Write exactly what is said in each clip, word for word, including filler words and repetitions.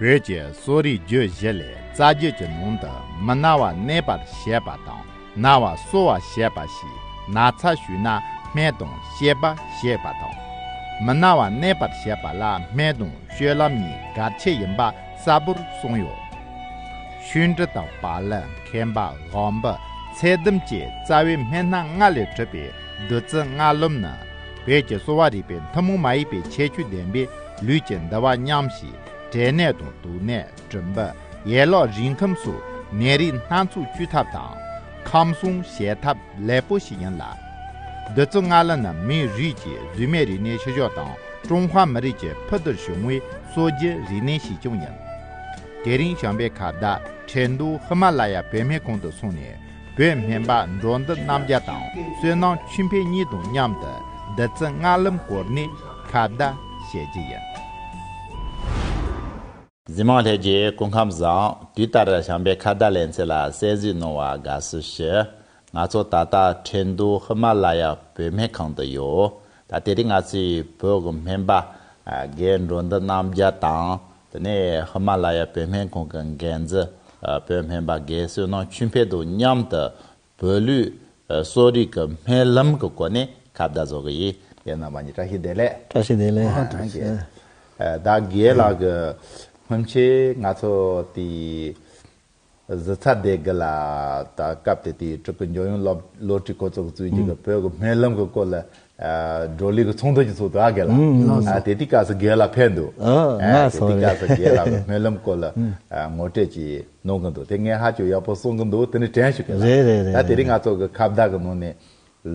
བོད་ཀྱི་གསོ་རིག་རྒྱུད་བཞི་ལས་རྩ་རྒྱུད་ཀྱི་ནང་དུ་མི་ན་བ་གནས་པར་བྱེད་པ་དང་ན་བ་གསོ་བར་བྱེད་པ་ཞེས་ན་ཚ་ཞུས་ན་སྨན་དང་བྱེད་པ་བྱེད་པ་དང་། མི་ན་བ་གནས་པར་བྱེད་པ་ལ་སྨན་དང་སྤྱོད་ལམ་གཉིས་གལ་ཆེ་ཡིན་པ་གསལ་པོར་གསུངས་ཡོད། ཆོས་འབྲི་དང་བ་ལི་མཁན་པ་དབང་པོ་ཚེ་ལྡན་གྱི་རྩ་བའི་སྨན་སྣ་ལྔ་ལས་གྲུབ་པའི་བདུད་རྩི་ལྔ་ལམ་ནི་བོད་ཀྱི་གསོ་བ་རིག་པའི་ཐུན་མོང་མ་ཡིན་པའི་ཁྱད་ཆོས་ལྡན་པའི་ལུས་ཀྱི་འདུ་བ་མཉམ་ཞིང་དྲེག་ནད་དང་དུག་ནད། གྲུམ་བུ། ཡན་ལག་རིང་ཁམས་སོགས་ནད་རིགས་སྣ་ཚོགས་བཅོས་ཐབས་དང་ཁམས་སྲུང་བྱེད་ཐབས་ལེགས་པོ་ཞིག་ཡིན་ལ། བདུད་རྩི་ལྔ་ལམ་ནི་མིའི་རིགས་ཀྱི་གཟུགས་མེད་རིག་གནས་ཤུལ་བཞག་དང་ཀྲུང་ཧྭ་མི་རིགས་ཀྱི་ཕུལ་དུ་བྱུང་བའི་སྲོལ་རྒྱུན་རིག་གནས་ཤིག་ཀྱང་ཡིན། དེ་རིང་བྱམས་པའི་ཁ་བརྡ་ཁྲིན་ཏུའུ་ཧི་མ་ལ་ཡ་བོད་སྨན་ཁང་དུ་སོང་ནས་བོད་སྨན་པ་འགྲོ་འདི་རྣམ་རྒྱལ་དང་བསོད་ནམས་ཆོས་འཕེལ་གཉིས་དང་མཉམ་དུ་བདུད་རྩི་ལྔ་ལམ་སྐོར་ནས་ཁ་བརྡ་བྱེད་རྒྱུ་ཡིན། གཟིགས་མང་ལྷན་རྒྱས་སྐུ་ཁམས་བཟང་། དུས་ལྟར་བྱམས་པའི་ཁ་བརྡ་ལེ་ཚན་ལ་གསན་གཟིགས་གནང་བར་དགའ་བསུ་ཞུ། ང་ཚོ་ད་ལྟ་ཁྲིན་ཏུའུ་ཧི་མ་ལ་ཡ་བོད་སྨན་ཁང་དུ་ཡོད། ད་དེ་རིང་ང་ཚོས་བོད་ཀྱི་སྨན་པ་རྒན་འགྲོ་འདི་རྣམ་རྒྱལ་དང་དེ་ནས་ཧི་མ་ལ་ཡ་བོད་སྨན་ཁང་གི་འགན་འཛིན་བོད་སྨན་པ་རྒན་བསོད་ནམས་ཆོས་འཕེལ་དང་མཉམ་དུ་བོད་ལུས་གསོ་རིག་གི་སྨན་ལམ་གྱི་སྐོར་ནས་ཁ་བརྡ་བཟོ་གི་ཡིན། རྒན་རྣམ་པ་གཉིས་བཀྲ་ཤིས་བདེ་ལེགས། བཀྲ་ཤིས་བདེ་ལེགས། ཨ་ཨ་རྒན། ཨ་ད་རྒན་ལགས་ཀྱི་སྔོན་ཆད་ང་ཚོ་དེ་གཟི་ཚ་སྡེ་དགུ་ལ་ད་སྐབས་དེ་དེའི་སྤྲུལ་སྐུ་འཇམ་དབྱངས་བློ་བློ་གྲོས་ཁོ་ཚོ་གི་གཙོས་ཀྱི་ཨུ་བོད་ཀྱི་སྨན་ལམ་གྱི་སྐོར་ལ་ཨ་བགྲོ་གླེང་གི་ཚོགས་འདུ་ཅིག་ཚོགས་འདུག་ཨ་རྒན་ལགས། ཨུ་ཨུ་ཨ་དེ་དུས་སྐབས་སུ་རྒན་ལགས་ཕེབས་འདུག་ཨ་ཨ་ང་དེ་སོང་དུས་རེད། སྐབས་སུ་རྒན་ལགས་ཀྱི་སྨན་ལམ་སྐོར་ལ་ཨུ་ཨ་ངོ་སྤྲོད་ཅིག་གནང་གི་འདུག་དེ་ངས་ཧ་ཅང་ཡག་པོ་གསུང་གི་འདུག་དེ་ནི་དྲན་ཞུ་གི་ལ། རེད་རེད་རེད། ད་དེ་རིང་ང་ཚོ་གི་ཁ་བརྡ་གི་ནང་ནས་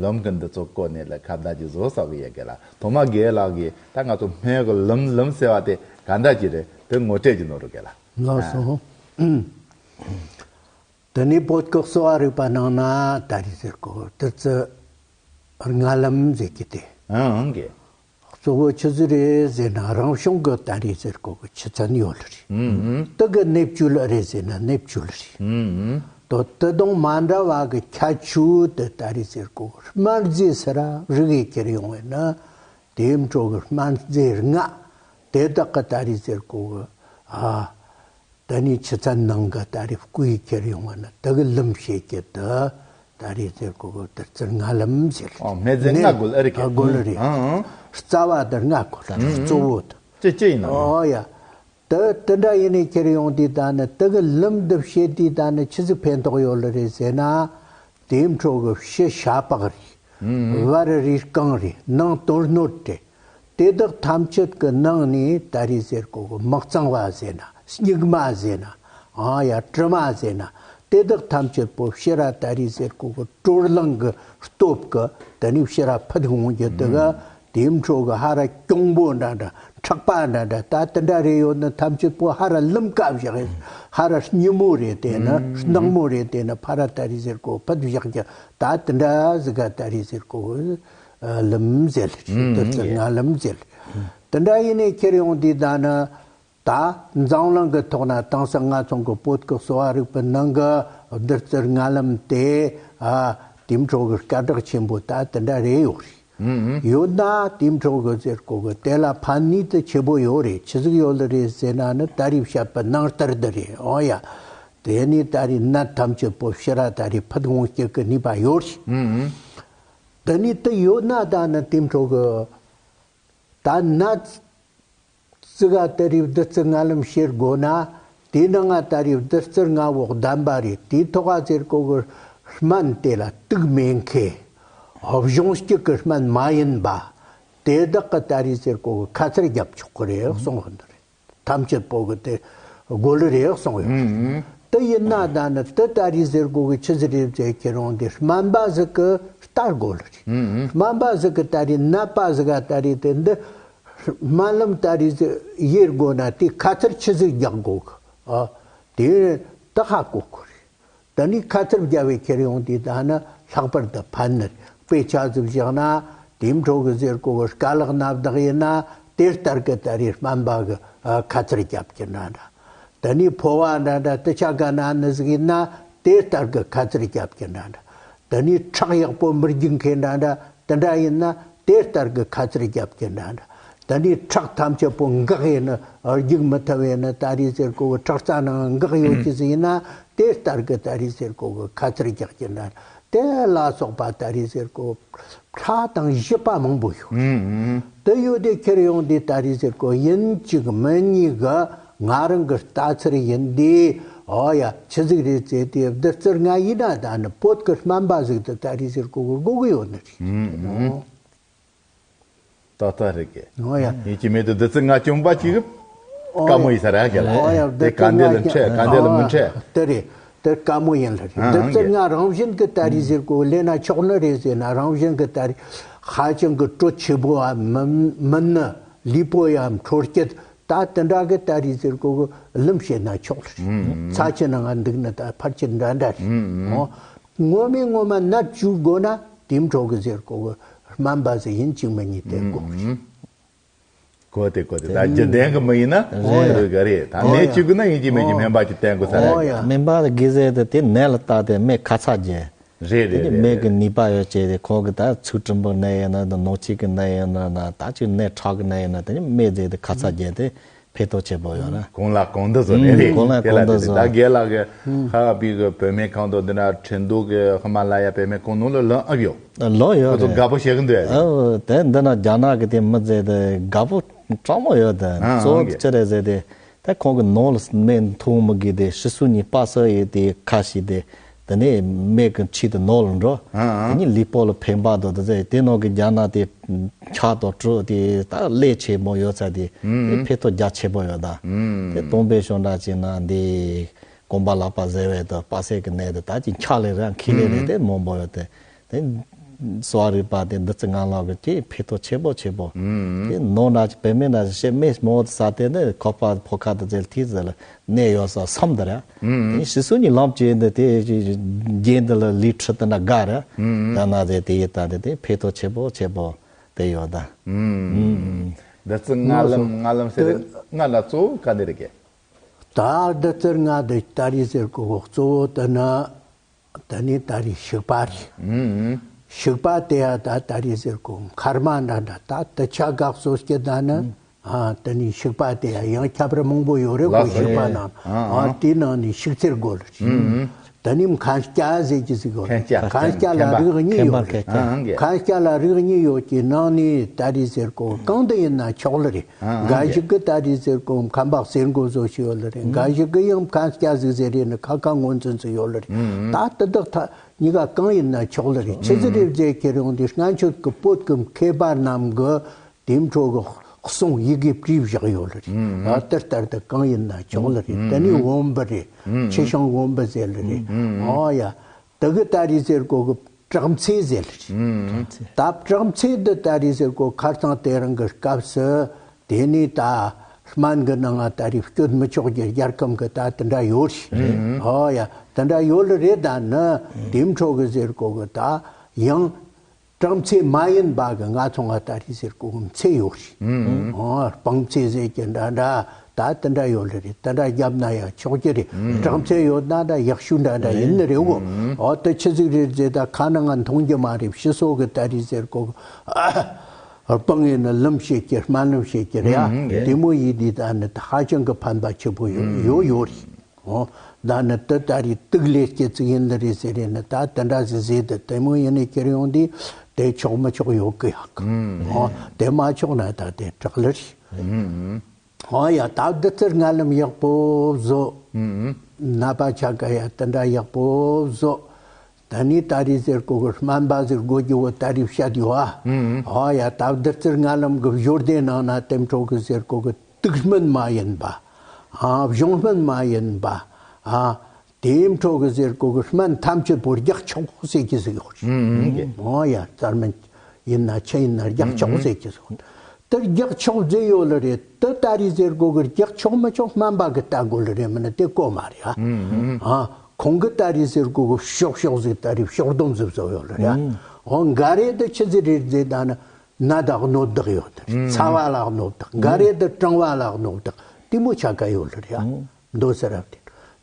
ལམ་གྱི་འདི་ཚོ་བཀོད་ནས་ལ་ཁ་བརྡ་ཅིག་བཟོ་ས་གི་ཡོད་གི་ལ། ཐོག་མ་རྒན་ལགས་ཀྱིས་ད་ང་ཚོ་སྨན་གྱི་ལམ་ལམ་ཟེར་བ་དེ་ག་འདྲ་ཅིག་རེད་དེ་ངོ་སྤྲོད་ཅིག་གནང་རོགས་གི་ལ། ལགས་སོ། དེ་ནས་བོད་ཀྱི་གསོ་བ་རིག་པ་ནང་ན་ད་རེས་ཟེར་གོ་བདུད་རྩི་ལྔ་ལམ་ཟེར་གི་དེ། ཨང་ཨང་གི། གཙོ་བོ་ཆི་ཟིག་རེད་ཟེར་ན་རང་བྱུང་གི་ད་རེས་ཟེར་གོ་གི་ཆུ་ཚན་ཡོད་ལ་རེད། ཨང་ཨང་། དེ་གི་གནས་བཅུད་ལ་རེད་ཟེར་ན་གནས་བཅུད་ལ་རེད། ཨང་ཨང་། དོ་དེ་དང་མ་འདྲ་བ་གི་ཁྱད་ཆོས་དེ་ད་རེས་ཟེར་གོ་གི་སྨན་རྫས་ཟེར་ར་རིགས་ཡི་ཁྱེར་ཡོང་བས་ན་དེའི་འཕྲོ་གི་སྨན་རྫས་ལྔ་དེ་དག་གི་ད་རེས་ཟེར་གོ་གི་ཨ། ད་ནི་ཆུ་ཚན་ནང་གི་ད་རེས་བསྐོལ་ཁྱེར་ཡོང་བ་ན་དེ་གི་ལམ་བྱེད་ཀྱི་དེ་ད་རེས་ཟེར་གོ་གི་བདུད་རྩི་ལྔ་ལམ་ཟེར། ཨོ་སྨན་རྫས་ལྔ་དགོས་ཨེ་རེད་ཀྱི། དགོས་ལ་རེད། ཨང་ཨང་། རྩ་བ་དེ་ལྔ་དགོས་ལ་རེད། ཨང་ཨང་། གཙོ་བོ་དེ། ཅི་ཅི་ཡིན་ནམ། ཨོ་ཡ། དེ་དེ་འདྲ་ཡིན་ནས་ཁྱེར་ཡོང་དུས་ད་ནི་དེ་གི་ལམ་འདི་བྱེད་དུས་ད་ནི་ཆི་ཟིག་ཕན་ཐོགས་ཡོད་ལ་རེད་ཟེར་ན། དེའི་འཕྲོ་གི་ཕྱི་ཤ་པགས་རེད། ཨང་ཨང་། བར་རིས་རྐང་རེད། ནང་དོན་སྣོད་རེད། དེ་དག་ཐམས་ཅད་ཀྱི་ནང་ནས་ད་རེས་ཟེར་གོ་གི་མི་གཙང་བ་ཟེར་ན་སྙིགས་མ་ཟེར་ན་ཨང་ཡ་དྲི་མ་ཟེར་ན་དེ་དག་ཐམས་ཅད་པོ་ཕྱི་ར་ད་རེས་ཟེར་གོ་གི་དྲོད་རླངས་ཀྱི་སྟོབས་ཀྱི་དེ་ནས་ཕྱི་ར་ཕུད་འོང་རྒྱུ་དེ་ག་དེའི་འཕྲོ་གི་ཧ་ར་གྱོང་པོ་འདྲ་འདྲ་ཁྲག་པ་འདྲ་འདྲ་ད་དེ་འདྲ་རེ་ཡོད་ནི་ཐམས་ཅད་པོ་ཧ་ར་ལམ་ཀ་བཞག་ཧ་ར་སྙི་མོ་རེད་དེ་ནི་ནག་མོ་རེད་དེ་ནི་ཕ་ར་ད་རེས་ཟེར་གོ་ཕུད་བཞག་རྒྱུ། ད་དེ་འདྲ་ཟིག་ག་ད་རེས་ཟེར་གོ་ལམ་ཟེར་ལ་རེད། ཨུམ་དེ་ཚོ་ཡ། ལྔ་ལམ་ཟེར། དེ་འདྲ་ཡིན་ནས་ཁྱེར་ཡོང་དུས་ད་ནི་ད་འཛམ་གླིང་གི་ཐོག་ན་དེང་སང་ང་ཚོ་གི་བོད་ཀྱི་གསོ་བ་རིག་པའི་ནང་གི་བདུད་རྩི་ལྔ་ལམ་དེ་ཨ་དེའི་འཕྲོ་གི་སྐད་གྲགས་ཆེན་པོ་ད་དེ་འདྲ་རེད་ཡོད་རེད། ཨུམ་ཨུམ། ཡོད་ན་དེའི་འཕྲོ་གི་ཟེར་གོ་གི་དེ་ལ་ཕན་ནུས་དེ་ཆེ་པོ་ཡོད་རེད། ཆི་ཟིག་ཡོད་ལ་རེད་ཟེར་ན་ནི་ད་རེས་བཤད་པའི་ནང་ལྟར་དེ་རེད། ཨོ་ཡ། དེ་ནས་ད་རེས་ནད་ཐམས་ཅད་པོ་ཕྱི་ར་ད་རེས་ཕུད་འོང་སྐྱེ་གི་ནུས་པ་ཡོད་ཞིག་ཨུམ་ཨུམ། དེ་ནས་དེ་ཡོད་ན་ད་ནི་དེའི་འཕྲོ་གི་ད་ནད་ཙི་ག་ད་རེས་བདུད་རྩི་ལྔ་ལམ་བྱེད་དགོས་ན་དེའི་ནང་ང་ད་རེས་བདུད་རྩི་ལྔ་བོ་ལྡན་པ་རེད། དེའི་ཐོག་ག་ཟེར་གོ་གི་སྨན་དེ་ལ་དུག་མེད་མཁན་གཞུང་གཅིག་གི་སྨན་མ་ཡིན་པ་དེ་དག་གི་ད་རེས་ཟེར་གོ་གི་ཁ་ཚུར་རྒྱབ་ཆོག་གི་རེད་གསུངས་ཡོད་འདི་རེད། ཐམས་ཅད་པོ་གི་དེ་དགོས་ལེ་རེད་གསུངས་ཡོད། ཨུམ་ཨུམ། དེ་ཡིན་ན་ད་ནི་དེ་ད་རེས་ཟེར་གོ་གི་ཆི་ཟིག་རེད་ཟེར་ཁྱེར་ཡོང་དེ་སྨན་པ་ཟིག་གི་ལྟ་དགོས་ལེ་རེད། ཨུམ་ཨུམ། སྨན་པ་ཟིག་གི་ད་རེས་ནད་པ་ཟིག་ག་ད་རེས་དེ་འདི་སྨན་ལམ་ད་རེས་ཟིག་ཡེར་དགོས་ན་དེ་ཁ་ཚུར་ཆི་ཟིག་རྒྱག་དགོས་གི་ཨ་དེ་ད་ཧ་གོ་གི་རེད། ད་ནི་ཁ་ཚུར་བརྒྱབ་པའི་ཁྱེར་ཡོང་དུས་ད་ནི་ལྷག་པར་དུ་ཕན་ནི་དཔེ་ཆ་ཟིག་བཞག་ན་དེའི་འཕྲོ་གི་ཟེར་གོ་གི་རྐ་ལག་སྣ་བདག་ཡིན་ན་དེ་ལྟར་གི་ད་རེས་སྨན་པ་གི་ཨ་ཁ་ཚུར་རྒྱབ་ཀྱི་འདྲ་འདྲ། ད་ནི་ཕོ་བ་འདྲ་འདྲ་དུ་ཆ་ག་ན་ནི་ཟིག་ཡིན་ན་དེ་ལྟར་གི་ཁ་ཚུར་རྒྱབ་ཀྱི་འདྲ་འདྲ། ད་ནི་ཁྲག་ཡག་པོ་མི་རྒྱུག་མཁན་འདྲ་འདྲ་དེ་འདྲ་ཡིན་ན་དེ་ལྟར་གི་ཁ་ཚུར་རྒྱབ་ཀྱི་འདྲ་འདྲ། ད་ནི་ཁྲག་ཐམས་ཅད་པོ་འགག་ཡིན་ན་རྒྱུག་མི་ཐུབ་ཡིན་ན་ད་རེས་ཟེར་གོ་གི་ཁྲག་རྩ་ནང་འགག་ཡོད་ཀྱི་ཟིན་ན་དེ་ལྟར་གི་ད་རེས་ཟེར་གོ་གི་ཁ་ཚར་རྒྱག་གི་ན་དེ་ལ་སོགས་པ་ད་རེས་ཟེར་གོ་ཁྲག་དང་བཞི་པ་མང་པོ་ཡོད། དེ་ཡོད་དེ་ཁྱེར་ཡོང་དེ་ད་རེས་ཟེར་གོ་ཡིན་གཅིག་མིན་གཉིས་གི་ང་རང་གི་ལྟ་ཚུལ་ཡིན་དེ། ཨོ་ཡ་ཆི་ཟིག་རེད་ཟེར་དེ་བདུད་རྩི་ལྔ་ཡིན་ན་ད་ནི་བོད་གི་སྨན་པ་ཟིག་ཏུ་ད་རེས་ཟེར་གོ་གི་དགོས་གི་ཡོད་ནི་རེད། ཏག་ཏག་རེད་གི། ཨོ་ཡ། ཡིན་གཅིག་མིན་གཅིག་བདུད་རྩི་ལྔ་བཅོམ་པ་གཅིག་གི་ཨོ་དཀའ་མོ་ཡིན་ས་ར་གི་ལ། ཨོ་ཡ། དེ་ག་འདྲ་ལ་འཕྲད་ག་འདྲ་ལ་མི་འཕྲད། དེ་རེད། དེ་དཀའ་མོ་ཡིན་ལ་རེད། ཨ་བདུད་རྩི་ལྔ་རང་བཞིན་གི་ད་རེས་ཟེར་གོ་ལེན་ན་ཆོག་ནི་རེད་ཟེར་ན་རང་བཞིན་གི་ད་རེས་ཧ་ཅང་གི་དྲོད་ཆེ་པོ་ཨ་མིན་མིན་ནི་ལུས་པོ་ཡ་འཕྲོ་སྐྱེད་ད་དེ་འདྲ་གི་ད་རེས་ཟེར་གོ་གི་ལུམ་བྱེད་ན་ཆོག་ལ་རེད། ཚྭ་ཆུ་ནང་ང་འདུག་ནི་ད་ཕར་ཆེར་འདྲ་འདྲ་རེད། ཨོ། ངོ་མའི་ངོ་མ་ནད་བཅོས་དགོས་ན་དེ་འཕྲོ་གི་ཟེར་གོ་གི་སྨན་པ་ཟིག་ཡིན་གཅིག་མིན་གཉིས་དེ་དགོས་རེད། གོ་དེ་གོ་དེ་ད་རྒྱུ་ལྡན་གི་མི་ཡིན་ན་རེད་རེད་ག་རེད། ད་ནད་བཅོས་དགོས་ན་ཡིན་གཅིག་མིན་གཅིག་སྨན་པ་གཅིག་བསྟེན་དགོས་ས་རེད། སྨན་པ་དགེ་ཟེར་དེ་དེ་ནད་ལ་བལྟ་སྟེ་སྨན་ཁ་ཚ་རྒྱན། རེད་རེད་དེ་རེད་སྨན་གི་ནུས་པ་ཡོད་ཅེས་དེ་ཁོང་གི་ད་ཚུལ་ཁྲིམས་པོ་ནད་ཡིན་ན་ད་ནོར་འཁྲུལ་གི་ནད་ཡིན་ན་ན་ད་ཅིག་ནད་ཁྲག་གི་ནད་ཡིན་ན་དེ་ནི་སྨན་རྫས་དེ་ཁ་ཚ་རྒྱན་དེ་ཕན་ཐོགས་ཆེ་པོ་ཡོད་ན། གོང་ལ་གོང་དུ་བཟོ་ནས་རེད། གོང་ལ་དེ་ལ་གོང་དུ་དེ་བཟོ་ད་རྒན་ལགས་གི་ཧ་བི་གི་བོད་སྨན་ཁང་དུ་འདི་ན་ཁྲིན་ཏུའུ་གི་ཧི་མ་ལ་ཡ་བོད་སྨན་ཁང་ནང་ལ་ལོན་ཨབ་ཡོད། ལོ་ཡོད་ཁོ་ཚོ་རེད། དགའ་པོ་བྱེད་གི་འདུག་ཨ། ཨོ་དེ་འདི་ན་རྒྱ་ནག་གི་དེ་མི་ཚེ་དེ་དགའ་པོ་དྲང་མོ་ཡོད་དེ་ཨ་གཙོ་བོ་ཨང་གི་ཅི་རེད་ཟེར་དེ། ད་ཁོང་གི་ནང་ལ་སྨན་འཐུང་མི་དགོས་ཏེ་ཕྱི་སོ་གཉིས་པ་སོ་ཡི་དེ་ཁ་ཤས་དེ་དེ་ནས་སྨན་གྱི་ཆེད་དུ་ནང་ལ་འགྲོ། ཨ་ཨ། དེ་ནས་ལུས་པོ་ལ་ཕན་པ་དང་དེ་ཚོ་དེ་ནང་གི་རྒྱ་ནག་དེ་ཆག་དང་གྲོད་དེ་ད་ལས་ཆེན་མོ་ཡོད་ཚ་དེ་དེ་ཨུམ་ཕན་ཐོགས་རྒྱ་ཆེ་པོ་ཡོད་ད། ཨུམ་དེ་སྟོང་པའི་ཤོང་འདྲ་བྱས་ན་འདི་གོམ་པ་ལག་པ་ཟེར་བའི་དང་པ་སེ་གི་ནད་དེ་ད་ཅི་འཁྱག་ལས་ར་འཁྱིལ་ལས་རེད་དེ་མང་པོ་ཡོད་དེ། དེ་གསོ་བ་རིག་པ་དེ་འདི་ཚོ་ང་ལ་གི་དེ་ཕན་ཐོགས་ཆེ་པོ་ཆེ་པོ། དེ་ནོར་འདྲ་ཅིག་བེད་མེད་འདྲ་ཞིག་བཤད་མེད་མོ་ས་དེ་ནི་ཁོ་པ་ཕོ་ཁ་དུ་ཚེ་ལ་ཐིག་ཟེར་ལ་གནས་ཡོད་ས་བསམ་དེ་ར། དེ་ནི་ཕྱི་སོ་གཉིས་ལམ་བཅད་འདི་དེ་རྒྱན་འདི་ལ་ལུས་ཁྲི་དེ་འདྲ་དགའ་ར། ད་ན་ཚེ་དེ་ཡི་ད་དེ་དེ་ཕན་ཐོགས་ཆེ་པོ་ཆེ་པོ་དེ་ཡོད་ད། འདི་ཚོ་ང་ལམ་ང་ལམ་ཟེར་ང་ལ་གཙོ་བོ་ག་འདི་རེད་གི། ད་འདི་ཚོར་ང་འདི་ད་རེས་ཟེར་གོ་གཙོ་བོ་དེ་ནི། ད་ནི་ད་རེས་ཤིག་པ་རེད། ཨུམ། ཤིག་པ་དེ་ཡ་ད་ད་རེས་ཟེར་གོ་མཁར་མ་འདྲ་འདྲ་ད་དུ་ཆ་གག་སོ་སྐྱེ་ད་ནི་ཨ་ད་ནི་ཤིག་པ་དེ་ཡ་ཡང་ཁྱབ་རི་མང་པོ་ཡོད་རེད་གོ་ལགས་སོ། ཤིག་པ་ནང་ཨ་ཨ་ཨ་དེ་ནང་ནི་ཤིག་ཚེར་དགོ་ལ་རེད། ཨུམ། ད་ནི་མཁན་སྐྱ་ཟེར་གྱི་ཟིག་གོ་མཁན་སྐྱ་མཁན་སྐྱ་ལ་མཁན་པ་རིགས་གཉིས་ཡོད་མཁན་རེད། པ་མཁན་པ། མཁན་སྐྱ་ལ་རིགས་གཉིས་ཡོད་ཀྱི་ནང་ནི་ད་རེས་ཟེར་གོ་གང་དུ་ཡིན་ན་ཆོག་ལ་རེད། ཨ་ཨ་འགའ་ཞིག་གི་ད་རེས་ཟེར་གོ་མཁན་པ་གསེར་མགོ་བཟོ་ཞིག་ཡོད་ལ་རེད། འགའ་ཞིག་གི་ཡང་མཁན་སྐྱ་ཟིག་ཟེར་རེད་ནི་ཁ་ཁ་ངོ་འཛིན་ཚུལ་ཡོད་ལ་རེད། ད་དེ་དག་ཐ་གཉིས་ཀ་གང་ཡིན་ན་ཆོག་ལ་རེད། ཆི་ཟིག་རེད་ཟེར་ཁྱེར་ཡོང་དུས་སྔ་ཆོད་ཀྱི་བོད་ཀྱི་མཁས་པ་རྣམས་ཀྱི་དེ་འཕྲོ་གི་གསུང་ཡི་གེ་བྲིས་བཞག་ཡོད་ལ་རེད། ཨ་དེ་ལྟར་དུ་གང་ཡིན་ན་ཆོག་ལ་རེད། དེ་ནི་བོན་པོ་རེད། ཆི་ཤང་བོན་པོ་ཟེར་ལ་རེད། ཨོ་ཡ། དེ་གི་ད་རེས་ཟེར་གོ་གི་དྲག་མཚེ་ཟེར་ལ་རེད། ད་དྲག་མཚེ་འདི་ད་རེས་ཟེར་གོ་ཁར་ཚང་དེ་རིང་གི་སྐབས་སུ་དེ་ནས་ད་སྨན་གི་ནང་ང་ད་རེས་སྐྱོན་མི་ཆོག་རྒྱུ་རྒྱལ་ཁམས་གི་ད་དེ་འདྲ་ཡོད་རེད། ཨོ་ཡ་དེ་འདྲ་ཡོད་ལ་རེད། ད་ནི་དེ་འཕྲོ་གི་ཟེར་གོ་གི་ད་ཡང་དྲག་མཚེ་མ་ཡིན་པ་གི་ང་ཚོ་ང་ད་རེས་ཟེར་གོ་གི་མཚེ་ཡོད་རེད། ཨོ་སྤང་མཚེ་ཟེར་གྱི་འདྲ་འདྲ། ད་དེ་འདྲ་ཡོད་ལེ་རེད། དེ་འདྲ་བརྒྱབ་ན་ཡང་ཆོག་གི་རེད། དྲག་མཚེ་ཡོད་ན་ད་ཡག་ཤོས་འདྲ་འདྲ་ཡིན་ནི་རེད་འོ། ཨོ་དེ་ཆི་ཟིག་རེད་ཟེར་ད་ཁ་ནང་ང་མཐོང་རྒྱུ་མ་རེད། ཕྱི་སོ་གི་ད་རེས་ཟེར་གོ་སྤང་ཡིན་ན་ལུམ་བྱེད་ཀྱི་སྨན་ལུམ་བྱེད་ཀྱི་རེད་ཡ། དེ་མོ་ཡིན་དུས་ད་ནི་ད་ཧ་ཅང་གི་ཕན་པ་ཆེ་པོ་ཡོད་ཡོད་ཡོད་རེད། ཨོ་ད་ནི་དེ་ད་རེས་དུག་ལས་སྐྱེ་ཚིག་ཡིན་ནི་རེད་ཟེར་རེད་ནི་ད་དེ་འདྲ་ཟིག་ཟེར་དེ་དེ་མོ་ཡིན་ནི་ཁྱེར་ཡོང་དུས་དེ་ཆོག་མི་ཆོག་ཡོད་གི་ཡག་གི། ཨོ་དེ་མ་ཆོག་ན་ད་དེ་དྲག་ལེ་རེད། ཨོ་ཡ་ད་བདུད་རྩི་ལྔ་ལམ་ཡག་པོ་བཟོ། ནད་པ་ཆ་ག་ཡ་དེ་འདྲ་ཡག་པོ་བཟོ། ད་ནི་ད་རེས་ཟེར་གོ་གི་སྨན་པ་ཟེར་གོ་གི་འོ་ད་རེས་བཤད་ཡོད་ཨ། ཨོ་ཡ་ད་བདུད་རྩི་ལྔ་ལམ་གི་བཞུར་ལྡན་ནང་ན་དེ་འཕྲོ་གི་ཟེར་གོ་གི་དུག་སྨན་མ་ཡིན་པ། ཨ་གཞུང་སྨན་མ་ཡིན་པ། ཨ་དེ་འཕྲོ་གི་ཟེར་གོ་གི་སྨན་ཐམས་ཅད་པོ་རྒྱག་ཆོག་ཟེར་གི་ཟིག་ཡོད། ཨོ་ཡ་རྩ་སྨན་ཡིན་ན་ཆི་ཡིན་ན་རྒྱག་ཆོག་ཟེར་གི་ཟིག་ཡོད། དེ་རྒྱག་ཆོག་ཟེར་ཡོད་ལ་རེད། དེ་ད་རེས་ཟེར་གོ་གི་རྒྱག་ཆོག་མི་ཆོག་སྨན་པ་གི་ལྟ་དགོས་ལ་རེད། མིན་ན་དེ་གོ་མ་རེད་ཨ། ཨ་ཁོང་གི་ད་རེས་ཟེར་གོ་གི་ཤོག་ཤོག་ཟིག་ད་རེས་ཤོག་སྡོམ་ཟིག་བཟོ་ཡོད་ལ་རེད་ཨ། ཨོ་འགའ་རེ་དེ་ཆི་ཟིག་རེད་ཟེར་ད་ནི་ནད་དང་གནོད་བདག་ཡོད་ནི་རེད། ཚ་བ་ལ་གནོད་བདག་འགའ་རེ་དེ་གྲང་བ་ལ་གནོད་བདག་དེ་མོ་ཆ་ག་ཡོད་ལ་རེད་ཨ། མདོ་སེ་རབ་དེ།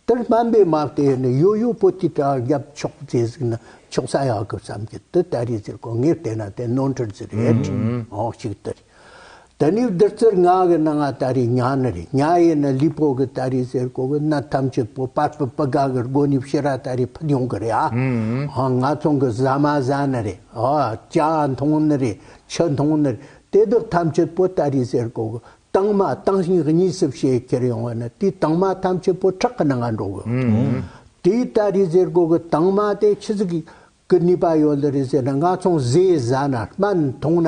དེར་སྨན་པས་མ་བལྟས་ནས་ཡོ་ཡོ་པོ་ཏི་ཏྲ་རྒྱབ་ཆོག་ཅེས་ཟིག་ན་ཆོག་ས་ཡག་གི་བསམ་གྱི་དེ་ད་རེས་ཟེར་གོ་ངས་བལྟས་ན་དེ་ནོར་འཁྲུལ་ཟིག་རེད། ཨོ་ཞིག་དེ་རེད། ད་ནི་བདུད་རྩི་ལྔ་གི་ནང་ང་ད་རེས་ཉ་ནི་རེད། ཉ་ཡིན་ན་ལུས་པོ་གི་ད་རེས་ཟེར་གོ་གི་ནད་ཐམས་ཅད་པོ་པར་པི་པི་ག་གི་སྒོ་ནས་ཕྱི་ར་ད་རེས་ཕུད་ཡོང་གི་རེད་ཨ། ཨ་ང་ཚོ་གི་ཟ་མ་ཟ་ནི་རེད། ཨ་ཇ་འཐུང་ནི་རེད། ཆུ་འཐུང་ནི་རེད། དེ་དག་ཐམས་ཅད་པོ་ད་རེས་ཟེར་གོ་གི་དྭངས་མ་དྭངས་སྙིགས་གཉིས་སུ་ཕྱེ་ཁྱེར་ཡོང་བ་ནི་དེའི་དྭངས་མ་ཐམས་ཅད་པོ་ཁྲག་གི་ནང་ང་འགྲོ་གི། དེའི་ད་རེས་ཟེར་གོ་གི་དྭངས་མ་དེ་ཆི་ཟིག་གི་གི་ནུས་པ་ཡོད་ལེ་རེད་ཟེར་ན། ང་ཚོ་ཟས་ཟ་ན་སྨན་འཐུང་ན་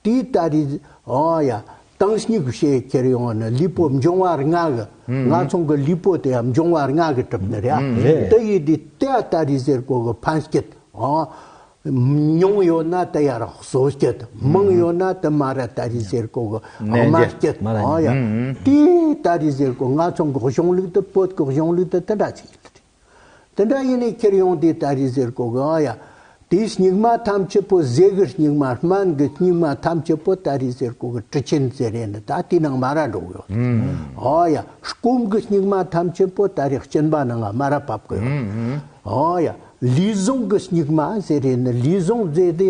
དེའི་ད་རེས་ཨོ་ཡ་དྭངས་སྙིགས་བཤད་ཁྱེར་ཡོང་ན་ལུས་པོ་འབྱུང་བ་ལྔ་གི། ང་ཚོ་གི་ལུས་པོ་དེ་ཡང་འབྱུང་བ་ལྔ་གི་གྲུབ་ནི་རེད་ཨ། དེ་ཡི་དེ་ལྟ་ད་རེས་ཟེར་གོ་གི་ཕན་སྐྱེད་ཨོ། ཉུང་ཡོད་ན་དེ་ཡ་ར་གསོ་སྐྱེད། མང་ཡོད་ན་དེ་མ་ར་ད་རེས་ཟེར་གོ་གི་དམར་སྐྱེད་ཨོ་ཡ། དེའི་ད་རེས་ཟེར་གོ་ང་ཚོ་གི་གཞུང་ལུགས་དེ་བོད་གི་གཞུང་ལུགས་དེ་དེ་འདྲ་ཅིག་ཡིན། དེ་འདྲ་ཡིན་ནས་ཁྱེར་ཡོང་དུས་ད་རེས་ཟེར་གོ་གི་ཨ་ཡ། དེའི་སྙིགས་མ་ཐམས་ཅད་པོ་ཟས་གི་སྙིགས་མ་སྨན་གི་སྙིགས་མ་ཐམས་ཅད་པོ་ད་རེས་ཟེར་གོ་གི་དྲི་ཆེན་ཟེར་རེད་ནི་ད་དེའི་ནང་མ་ར་འགྲོ་གི་ཡོད། ཨ་ཡ། སྐོམ་གི་སྙིགས་མ་ཐམས་ཅད་པོ་ད་རེས་གཅིན་པ་ནང་ང་མ་ར་བབས་གི་ཡོད། ཨ་ཡ། ལུས་ཟུངས་གི་སྙིགས་མ་ཟེར་རེད་ནི་ལུས་ཟུངས་ཟེར་དེ།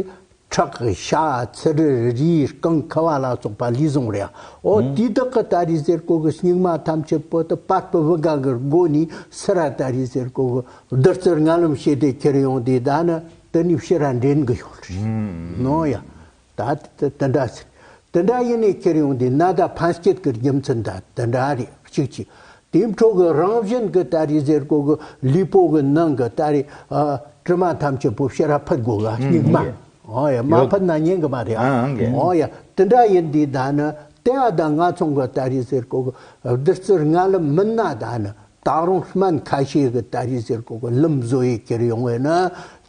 ཁྲག་གི་ཤ་ཚི་རི་རུས་རྐང་ཁུ་བ་ལ་སོགས་པ་ལུས་ཟུངས་རེད། ཨོ་དེ་དག་གི་ད་རེས་ཟེར་གོ་གི་སྙིགས་མ་ཐམས་ཅད་པོ་དེ་པར་པི་བི་ག་གི་སྒོ་ནས་སི་ར་ད་རེས་ཟེར་གོ་གི་བདུད་རྩི་ལྔ་ལམ་བྱས་ཏེ་ཁྱེར་ཡོང་དུས་ད་ནི་དེ་ནས་ཕྱི་ར་འདྲེན་གི་ཡོད་རེད། ནོ་ཡ། ད་དེ་དེ་འདྲ་ཟེར། དེ་འདྲ་ཡིན་ནས་ཁྱེར་ཡོང་དུས་ནད་དང་ཕན་སྐྱེད་ཀྱི་རྒྱུ་མཚན་ད་དེ་འདྲ་རེད་གཅིག་གཅིག་དེའི་འཕྲོ་གི་རང་བཞིན་གི་ད་རེས་ཟེར་གོ་གི་ལུས་པོ་གི་ནང་གི་ད་རེས་ཨ་དྲི་མ་ཐམས་ཅད་པོ་ཕྱི་ར་ཕུད་དགོས་གི་སྙིགས་མ། ཨོ་ཡ་མ་ཕུད་ན་ཉན་གི་མ་རེད་ཨ། ཨོ་ཡ་དེ་འདྲ་ཡིན་དུས་ད་ནི་དེ་ཨ་ད་ང་ཚོ་གི་ད་རེས་ཟེར་གོ་གི་བདུད་རྩི་ལྔ་ལམ་མིན་ན་ད་ནི་ད་རུང་སྨན་ཁ་ཤས་གི་ད་རེས་ཟེར་གོ་གི་ལམ་བཟོ་ཡི་ཁྱེར་ཡོང་བས་ན་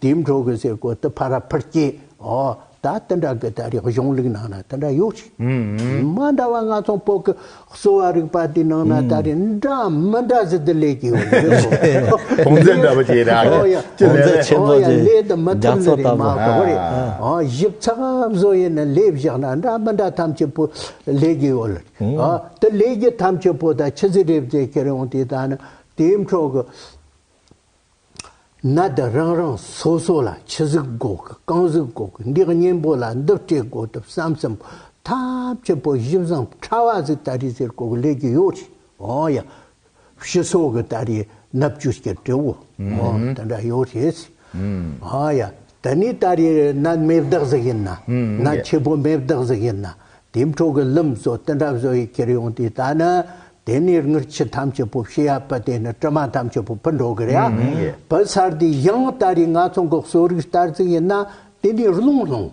དེའི་འཕྲོ་གི་ཟེར་གོ་དེ་ཕ་ར་ཕུད་སྐྱེ་ཨོ། ད་དེ་འདྲ་གི་ད་རེས་གཞུང་ལུགས་ནང་ན་དེ་འདྲ་ཡོད་ཅིག་མ་འདྲ་བ་ང་ཚོ་བོད་ཀྱི་གསོ་བ་རིག་པ་དེའི་ནང་ན་ད་རེས་འདྲ་མི་འདྲ་ཟིག་ཏུ་ལས་ཀྱི་ཡོད་རེད། ཕོངས་ཚད་འདྲ་པོ་ཅིག་རེད་ཨ། ཨོ་ཡ། ཅི་ལས་རེད། ཕོངས་ཚད་ཆེན་པོ་ཨོ་ཡ་ཅིག་ལས་དུ་མི་ཐུབ་ནི་རེད་མ་གཏོགས་རེད། ཨོ་ཞིབ་ཚགས་བཟོ་ཡིན་ན་ལས་བཞག་ན་འདྲ་མི་འདྲ་ཐམས་ཅད་པོ་ལས་ཀྱི་ཡོད་ལ། ཨོ་དེ་ལས་ཀྱི་ཐམས་ཅད་པོ་ད་ཆི་ཟིག་རེད་ཟེར་ཁྱེར་ཡོང་དུས་ད་ནི་དེའི་འཕྲོ་གི་ནད་དེ་རང་རང་སོ་སོ་ལ་ཆི་ཟིག་དགོས་གི་གང་ཟིག་དགོས་གི་འདི་གཉེན་པོ་ལ་འདི་སྤྲད་དགོས་དུ་བསམ་བསམ་ཐམས་ཅད་པོ་ཞིབ་ཟང་ཕྲ་བ་ཟིག་ད་རེས་ཟེར་གོ་གི་ལས་ཀྱི་ཡོད་རེད། ཨོ་ཡ། ཕྱི་སོ་གི་ད་རེས་ནབ་ཅུ་སྐྱེ་བྲེ་བོ་ཨོ་དེ་འདྲ་ཡོད་རེད། ཨོ་ཡ། དེ་ནས་ད་རེས་ནད་མེ་བདག་ཟིག་ཡིན་ན་ནད་ཆེ་པོ་མེ་བདག་ཟིག་ཡིན་ན། དེའི་འཕྲོ་གི་ལམ་བཟོ་དེ་འདྲ་བཟོ་ཡི་ཁྱེར་ཡོང་དུས་ད་ནི་དེ་ནས་དངུལ་ཆུ་ཐམས་ཅད་པོ་ཕྱི་ཡ་ཕུད་དེ་ནི་དྲི་མ་ཐམས་ཅད་པོ་ཕུད་འགྲོ་གི་རེད་ཨ། ཕུད་ཚར་དུས་ཡང་ད་རེས་ང་ཚོ་གི་གསོ་རིག་ལྟར་ཅིག་ཡིན་ན་དེ་ནས་རླུང་སློང་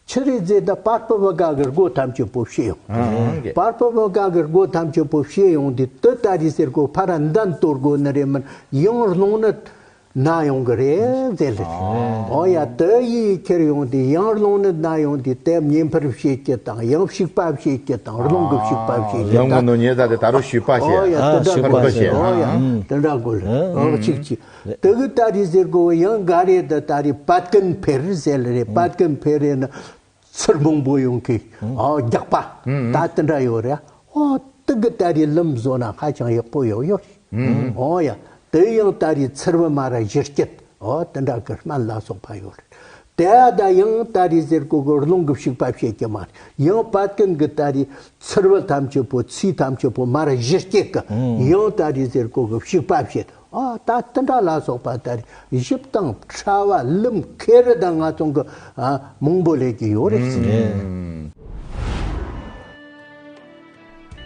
ཆི་རེད་ཟེར་ན་པར་པི་བི་ག་གི་སྒོ་ཐམས་ཅད་པོ་ཕྱེ་ཡོང་། པར་པི་བི་ག་གི་སྒོ་ཐམས་ཅད་པོ་ཕྱེ་ཡོང་དུས་དེ་ད་རེས་ཟེར་གོ་ཕ་ར་འདན་གཏོར་དགོས་ནི་རེད་མིན་ཡང་རླུང་ནི། ན་ཡོང་གི་རེད་ཟེར་ལེ། ཨོ་ཡ་དེ་ཡི་ཁྱེར་ཡོང་དུས་ཡང་རླུང་ནི་ན་ཡོང་དུས་དེ་གཉེན་འཕེལ་བྱེད་ཀྱི་དང་ཡང་བྱིས་པ་བྱེད་ཀྱི་དང་རླུང་གི་བྱིས་པ་བྱེད་ཀྱི་རླུང་གི་དང་། ནོ་ཉེ་ད་དེ་ད་རུང་བྱིས་པ་ཨོ་བྱེད། ཡ་དེ་འདྲ་བྱིས་པ་གོ་བྱེད། ཨོ་ཡ་དེ་འདྲ་གོ་ལེ། ཨོ་གཅིག་གཅིག་དེ་གི་ད་རེས་ཟེར་གོ་ཡང་ག་རེ་དེ་ད་རེས་བད་ཀན་འཕེལ་ཟེར་ལེ་རེད། བད་ཀན་འཕེལ་རེད་ན། ཚུར་མང་པོ་ཡོང་གི་ཨོ་རྒྱགས་པ་ད་དེ་འདྲ་ཡོད་རེད། ཨོ་དེ་གི་ད་རེས་ལམ་བཟོ་ན་ཧ་ཅང་ཡག་པོ་ཡོད་ཡོད། ཨོ་ཡ་དེ་ཡང་ད་རེས་ཚུར་བུ་མ་ར་གཞི་སྐྱེད་ཨོ་དེ་འདྲ་གི་སྨན་ལ་སོགས་པ་ཡོད་རེད། དེ་ད་ཡང་ད་རེས་ཟེར་གོ་གི་རླུང་གི་བྱིས་པ་བྱེད་ཀྱི་མ་རེད། ཡང་བད་ཀན་གི་ད་རེས་ཚུར་བུ་ཐམས་ཅད་པོ་ཚིས་ཐམས་ཅད་པོ་མ་ར་གཞི་སྐྱེད་གི་ཡང་ད་རེས་ཟེར་གོ་གི་བྱིས་པ་བྱེད། ཨ་ད་དེ་འདྲ་ལ་སོགས་པ་ལྟར་ཞིབ་དང་ཕྲ་བ་ལམ་ཁེ་རི་དང་ང་ཚོ་གི་ཨ་མང་པོ་ལས་ཀྱི་ཡོད་རེད་ཟེར།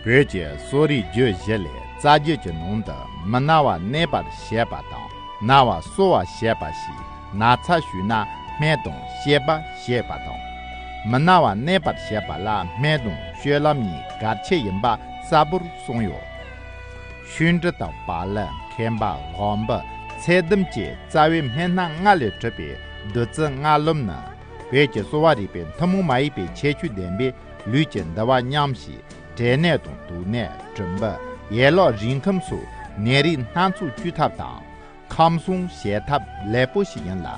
བོད་ཀྱི་གསོ་རིག་རྒྱུད་བཞི་ལས་རྩ་རྒྱུད་ཀྱི་ནང་དུ་མི་ན་བ་གནས་པར་བྱེད་པ་དང་ན་བ་གསོ་བར་བྱེད་པ་ཞེས་ན་ཚ་ཞུས་ན་སྨན་དང་བཅས་པ་བྱེད་པ་དང་། མི་ན་བ་གནས་པར་བྱེད་པ་ལ་སྨན་དང་སྤྱོད་ལམ་གཉིས་གལ་ཆེ་ཡིན་པ་གསལ་པོར་གསུངས་ཡོད། ཤིང་འབྲས་དང་བ་ལི་མཁན་པ་སྒོམ་པ་ཚེ་ལྡན་གྱི་རྩ་བའི་སྨན་སྣ་ལྔ་ལས་གྲུབ་པའི་བདུད་རྩི་ལྔ་ལམ་ནི་བོད་ཀྱི་གསོ་བ་རིག་པའི་ཐུན་མོང་མ་ཡིན་པའི་ཁྱད་ཆོས་ལྡན་པའི་ལུས་ཀྱི་འདུ་བ་མཉམ་ཞིང་དྲེག་ནད་དང་དུག་ནད་གྲུམ་པ་ཡན་ལག་རིང་ཁམས་སོགས་ནད་རིགས་སྣ་ཚོགས་བཅོས་ཐབས་དང་ཁམས་སྲུང་བྱེད་ཐབས་ལེགས་པོ་ཞིག་ཡིན་ལ།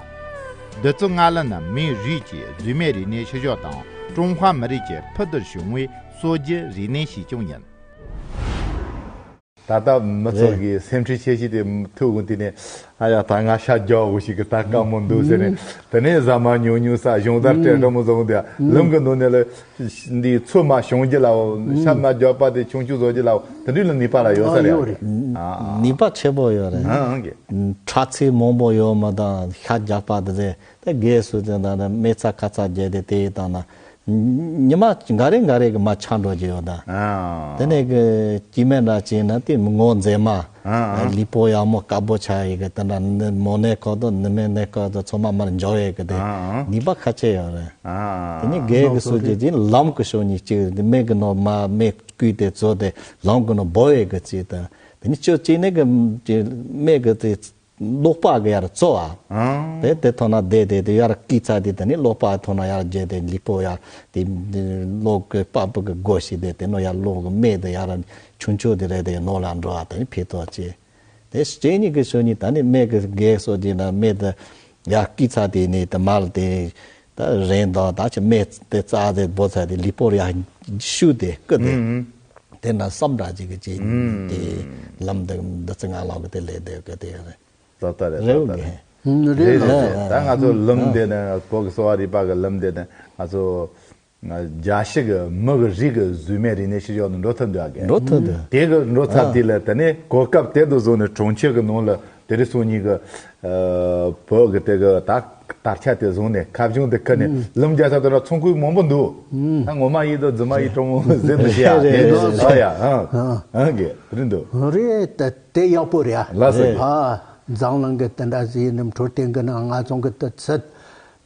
བདུད་རྩི་ལྔ་ལམ་ནི་མིའི་རིགས་ཀྱི་རྫུས་མའི་རིག་གནས་ཤུལ་བཞག་དང་ཀྲུང་ཧྭ་མི་རིགས་ཀྱི་ཕུལ་དུ་བྱུང་བའི་སྲོལ་རྒྱུན་རིག་གནས་ཤིག་ཀྱང་ཡིན། ད་ལྟ་མི་ཚོ་གི་སེམས་ཁྲལ་ཆེ་ཤོས་དེ་ཐུག་གི་དེ་ནས། ཨ་ཡ། ད་ང་ཤ་རྒྱག་དགོས་ཤིག་གི་ད་དཀའ་མོ་འདུག་ཟེར་ནས། དེ་ནས་ཟ་མ་ཉུང་ཉུང་ཟ། གཞུང་དར་སྤྲད་འགྲོ་མོ་བཟུང་དེ་ལམ་གི་ནང་ནས་ལ་འདི་ཚོད་མ་བྱུང་རྒྱུ་ལའོ། ཤ་མ་རྒྱག་པ་དེ་ཆུང་ཆུང་བཟོ་རྒྱུ་ལའོ། དེ་འདྲ་ལ་ནུས་པ་ལ་ཡོད་ས་རེད། ཡོད་རེད། ཨ། ནུས་པ་ཆེ་པོ་ཡོད་རེད། ཨང་གི། ཁྲག་ཚིལ་མང་པོ་ཡོད་མ་དང་ཤ་རྒྱག་པ་དེ་རེད། དེ་རྒས་སུ་དེ་དང་དམན་ཚ་ཁ་ཚ་རྒྱས་ཏེ་དེ་ཡི་དང་ན། ཉི་མ་འགའ་རེ་འགའ་རེ་གི་མ་ཆག་འགྲོ་གི་ཡོད་ད། ཨ། དེ་ནས་གི་སྐྱེ་དམན་འདྲ་བྱས་ན་དེ་ངོ་མཛེས་མ། ཨ། ལུས་པོ་ཡག་མོ་དཀར་པོ་ཆགས་ཡི་གི། དེ་འདྲ་ནི་མོ་ནད་ཁག་དང་ནི་མེ་ནད་ཁག་དང་ཚང་མ་མར་འཇོག་ཡི་གི། དེ་ཨ། ནུས་པ་ཁ་ཆེ་ཡོད་རེད། ཨ། དེ་ནས་རྒས་གི་སུ་གི་དེ་ལམ་གི་ཕྱོགས་ནས་གཅིག་དེ་མེ་གི་ནང་མ་མེ་བསྐུས་ཏེ་བཙོས་ཏེ་ལམ་གི་ནང་སྦོ་ཡི་གི་གཅིག་དང་། དེ་ནས་ཅོ་གཅིག་ནས་གི་མེ་གི་དེ་གློག་པ་གི་ཡར་བཙོ་བ། ཨང་། དེ་དེ་ཐོག་ན་བསྡད་དེ་དེ་ཡར་བསྐུས་ཚར་དེ། དེ་ནས་གློག་པ་ཐོག་ན་ཡར་བརྒྱབ་དེ་ལུས་པོ་ཡར་དེ་གློག་གི་པགས་པ་གི་སྒོ་ཕྱེ་དེ་དེ་ནང་ཡར་གློག་གི་མེ་དེ་ཡར་ཆུང་ཆུང་དེ་རེད་དེ་ནང་ལ་འགྲོ་བ། དེ་ནས་ཕྱི་ཐོག་བྱས། དེ་གཅིག་ནས་གི་ཕྱོགས་ནས་ད་ནི་མེ་གི་རྒས་སོ་དེ་ན་མེ་དེ་ཡར་བསྐུས་ཚར་དེ་ནས་དེ་མར་དེ་ད་རན་དང་ད་ཅི་མེ་དེ་རྩ་དེ་སྦོ་ཚར་དེ་ལུས་པོ་ཡར་བཤུ་དེ་བསྐུ་དེ། ཨང་། དེ་ན་བསམ་འདྲ་ཅིག་གི་ཅིག་ཨང་། དེ་ལམ་དེ་འདི་ཚེ་ང་ལོག་གི་དེ་ལས་དེ་གི་དེ་རེད། ད་ལྟ་རེད། རེད་ད་ལྟ་རེད། རེད་རེད་རེད། ད་ང་ཚོ་ལམ་འདི་ནས་བོད་ཀྱི་གསོ་བ་རིག་པ་གི་ལམ་འདི་ནས་ང་ཚོ་རྒྱ་ཤི་གི་མི་གི་རིགས་ཀྱི་རྫུས་མའི་རིག་གནས་ཕྱི་ཕྱོགས་ནས་འགྲོ་ཐུབ་འདུག་ག་འགྲོ་ཐུབ་འདུག་དེ་གི་འགྲོ་ཚར་དུས་ལ་དེ་ནས་གོ་སྐབས་དེ་དུ་བཟུང་ནས་གྲོང་ཁྱེར་གི་ནང་ལ་དེ་རིང་སང་ཉིན་གི་བོད་གི་དེ་གི་ད་དར་ཆ་དེ་བཟུང་ནས་ཁ་བྱང་དེ་ཁུར་ནས་ལམ་རྒྱག་ས་དེ་ལ་ཚོང་ཁུལ་མང་པོ་འདུག་ད་ངོ་མ་ཡིན་དུ་རྫུན་མ་ཡིན་གྲོང་མོ་ཟེར་མི་ཤེས་ཡ། རེད་རེད། ཨ་ཡ། ཨང་ཨང་གི་རིན་འདུག་རེད། ད་དེ་ཡག་པོ་རེད་ཨ། ལགས་སོ། ཨ། འཛམ་གླིང་གི་དེ་འདྲ་ཟིག་ནི་འཕྲོད་བསྟེན་གི་ནང་ང་ཚོང་གི་དུ་ཚུད།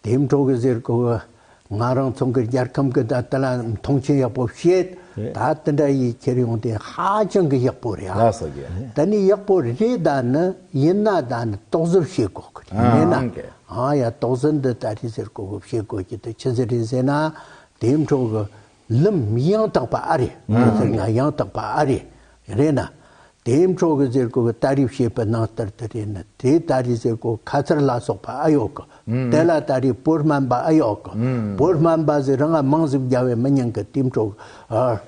དེ་འཕྲོ་གི་ཟེར་གོ་གི། ང་རང་ཚོང་གི་རྒྱལ་ཁམས་གི་ད་དེ་ལ་མཐོང་ཆེན་ཡག་པོ་བྱེད། རེད། ད་དེ་འདྲ་ཡི་ཁྱེར་ཡོང་དེ་ཧ་ཅང་གི་ཡག་པོ་རེད་ཨ། ལགས་སོ་གི། ད་ནི་ཡག་པོ་རེད། ད་ནི་ཡིན་ན་ད་ནི་རྟོག་ཟབ་བྱེད་དགོ་གི་རེད། ཨང་མེད་ན་ཨང་གི། ཨ་ཡ་རྟོག་ཟབ་འདི་ད་རེད་ཟེར་གོ་གི་བྱེད་དགོ་གི་དེ་ཆི་ཟིག་རེད་ཟེར་ན། དེ་འཕྲོ་གི་ལམ་ཡང་དག་པ་ཨ་རེད། ཨང་ཟེར་ང་ཡང་དག་པ་ཨ་རེད། རེད་ན། དེ་འཕྲོ་གི་ཟེར་གོ་གི་ད་རེས་བཤད་པའི་ནང་ལྟར་དུ་རེད་ན་དེ་ད་རེས་ཟེར་གོ་ཁ་ཚར་ལ་སོགས་པ་ཨ་ཡོད་གི། དེ་ལ་ད་རེས་བོད་སྨན་པ་ཨ་ཡོད་གི། བོད་སྨན་པ་ཟེར་རང་ང་མང་ཟིག་རྒྱ་བའི་མི་ཉན་གི། དེ་འཕྲོ་གི་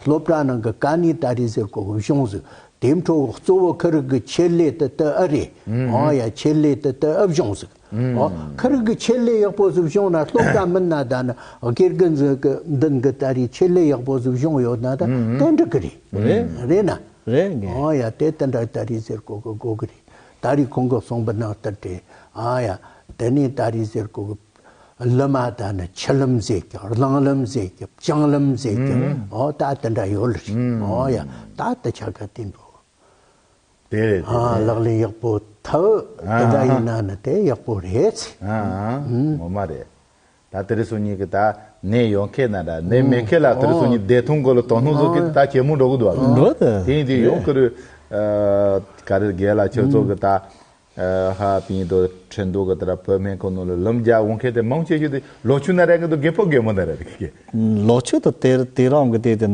སློབ་གྲྭ་ནང་གི་ག་ནས་ད་རེས་ཟེར་གོ་གི་བྱུང་ཟིག་དེ་འཕྲོ་གི་གཙོ་བོ་ཁི་རིག་གི་ཆེད་ལས་དེ་དེ་ཨ་རེད། ཨོ་ཡ་ཆེད་ལས་དེ་དེ་ཨ་བྱུང་ཟིག་ཨོ་ཁི་རིག་གི་ཆེད་ལས་ཡག་པོ་ཟིག་བྱུང་ན་སློབ་གྲྭ་མིན་ན་ད་ནི་དགེ་རྒན་ཟིག་གི་མདུན་གི་ད་རེས་ཆེད་ལས་ཡག་པོ་ཟིག་བྱུང་ཡོད་ན་ད་དེ་འགྲིག་གི་རེད། རེད། རེད་ན། རེད་གི། ཨོ་ཡ་དེ་དེ་འདྲ་ད་རེས་ཟེར་གོ་གི་གོ་གི་རེད། ད་རེས་ཁོང་གི་གསུངས་པ་ནང་ལྟར་དེ། ཨ་ཡ་དེ་ནས་ད་རེས་ཟེར་གོ་གི་ལམ་ཨ་ད་ནི་ཆུ་ལམ་ཟེར་གི་རླངས་ལམ་ཟེར་གི་བྱང་ལམ་ཟེར་གི། ཨོ་ད་དེ་འདྲ་ཡོད་ལ་རེད། ཨོ་ཡ་ད་དེ་ཆ་ག་དེ་འདུག་དེ་རེད་དེ་ཨ་རེད། ལག་ལེན་ཡག་པོ་ཐབས་དེ་འདྲ་ཡིན་ན་ནི་དེ་ཡག་པོ་རེད་ཟེར། ཨ་ཨ་ངོ་མ་རེད། ད་དེ་རིང་སང་ཉིན་གི་ད་ནད་ཡོད་མཁན་ན་འདྲ་ནད་མེད་མཁན་ལ་དེ་རིང་སང་ཉིན་བདེ་ཐང་སྐོར་ལ་དོ་སྣང་བཟོ་མཁན་ད་ཇེ་མང་འགྲོ་གི་འདུག་ཨ། འགྲོ་ད། དེ་ཡིན་དུས་ཡོང་གི་རེད། ཨ་ག་རེ་རྒན་ལགས་ཁྱོད་ཚོ་གི་ད་ཨ་ཧ་པིན་དུ་ཁྲིན་ཏུའུ་གི་ད་བོད་སྨན་ཁང་ནང་ལ་ལམ་རྒྱག་འོང་མཁན་དེ་མང་ཆེ་ཤོས་དེ་ལོ་ཆུང་ན་རེད་གི་འདུག་རྒན་པོ་རྒན་མོ་ན་རེད་གི། ལོ་ཆུང་དུ་དེ་དེ་རང་གི་དེ་དེ་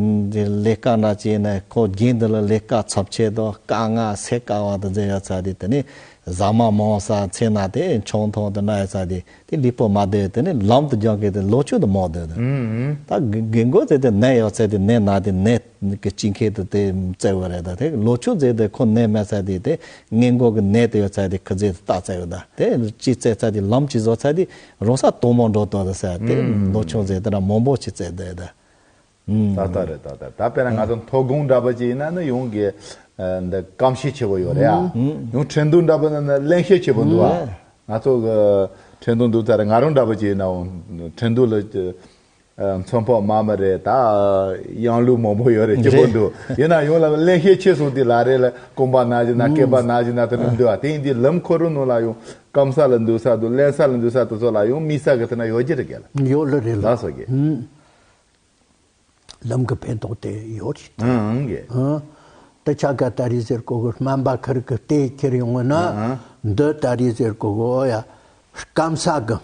ལས་ཀ་ན་བྱས་ནས་ཁོ་རྒན་འདི་ལ་ལས་ཀ་ཚབས་ཆེ་དང་དཀའ་ངལ་སེམས་དཀའ་བ་དེ་འཛེམ་ཡོད་ཚ་དེ་དེ་ནས་ཟ་མ་མང་ས་མཚན་ན་དེ་ཆང་འཐུང་དེ་ན་ཡོད་ཚ་དེ་དེ་ལུས་པོ་མ་བདེ་དེ་ནས་ལམ་དུ་རྒྱག་གི་དེ་ལོ་ཆུང་དུ་མང་དེ་དེ། ཨུམ་ཨུམ། ད་རྒན་རྒན་རྒོན་དེ་དེ་ནད་ཡོད་ཚ་དེ་ནད་ན་དེ་ནད་ཀྱི་སྐྱིད་ཁེ་དུ་དེ་བཙལ་བ་རེད། ད་དེ་ལོ་ཆུང་ཟེར་དེ་ཁོ་ནད་མེད་ཚ་དེ་དེ་སྔོན་འགོག་གི་ནད་དེ་ཡོད་ཚ་དེ་ཁི་ཟེར་དུ་ལྟ་བཙལ་བ་ད་དེ་ཅི་བཙལ་ཚ་དེ་ལམ་ཅི་བཟོ་ཚ་དེ། རོང་ས་དོ་མོ་འགྲོ་དོ་ཟེར་ཏེ་ལོ་ཆུང་ཟེར་ཏེ་ན་མང་པོ་ཅིག་བཙལ་བསྡད་ད། ད་ལྟ་རེད་ད་ལྟ་ད་དཔེར་ན་ང་ཚོ་མཐོ་སྒང་འདྲ་པོ་ཅིག་ཡིན་ན་ནི་ཡོང་གི། འདི་སྐམ་ཤས་ཆེ་བོ་ཡོད་རེད་ཨ། ཡང་ཁྲིན་ཏུའུ་འདྲ་པོ་ན་ནི་བརླན་ཤས་ཆེ་བོ་འདུག་ཨ། ང་ཚོ་གི་ཁྲིན་ཏུའུ་འདུག་ཚར་ང་རང་འདྲ་པོ་ཅིག་ཡིན་ནའང་ཁྲིན་ཏུའུ་ལ་མཚོན་ཕོག་མ་མ་རེད་ད། གཡང་ལུག་མང་པོ་ཡོད་རེད་སྐྱིད་པོ་འདུག་ཡིན་ན་ཡོང་ལ་བརླན་ཤས་ཆེ་སོང་དེ་ལ་རེད་ལ་རྐང་པ་ན་གི་ན་སྐེད་པ་ན་གི་ན་དེ་འདྲ་འདུག་ཨ། དེ་ཡིན་དུས་ལམ་ཁོ་རང་ནང་ལ་ཡང་སྐམ་ས་ལ་འདུག་ས་འདུག་བརླན་ས་ལ་འདུག་ས་དེ་ཚོ་ལ་ཡང་དམིགས་བསལ་གི་དེ་ན་ཡོད་ཀྱི་རེད་ག་ལ། ཡོད་ལ་རེད་ལ། ལགས་སོ་གི། ལམ་གི་ཕན་ཐོགས་དེ་ཡོད་རེད། ཨང་གི། ཨང་། དེ་ཆ་ག་ད་རེས་ཟེར་གོ་གི་སྨན་པ་ཁིར་གི་ལྟས་ཁྱེར་ཡོང་གི་ན། ཨང་། འདི་ད་རེས་ཟེར་གོ་གི་ཨོ་ཡ། སྐམ་ས་གི་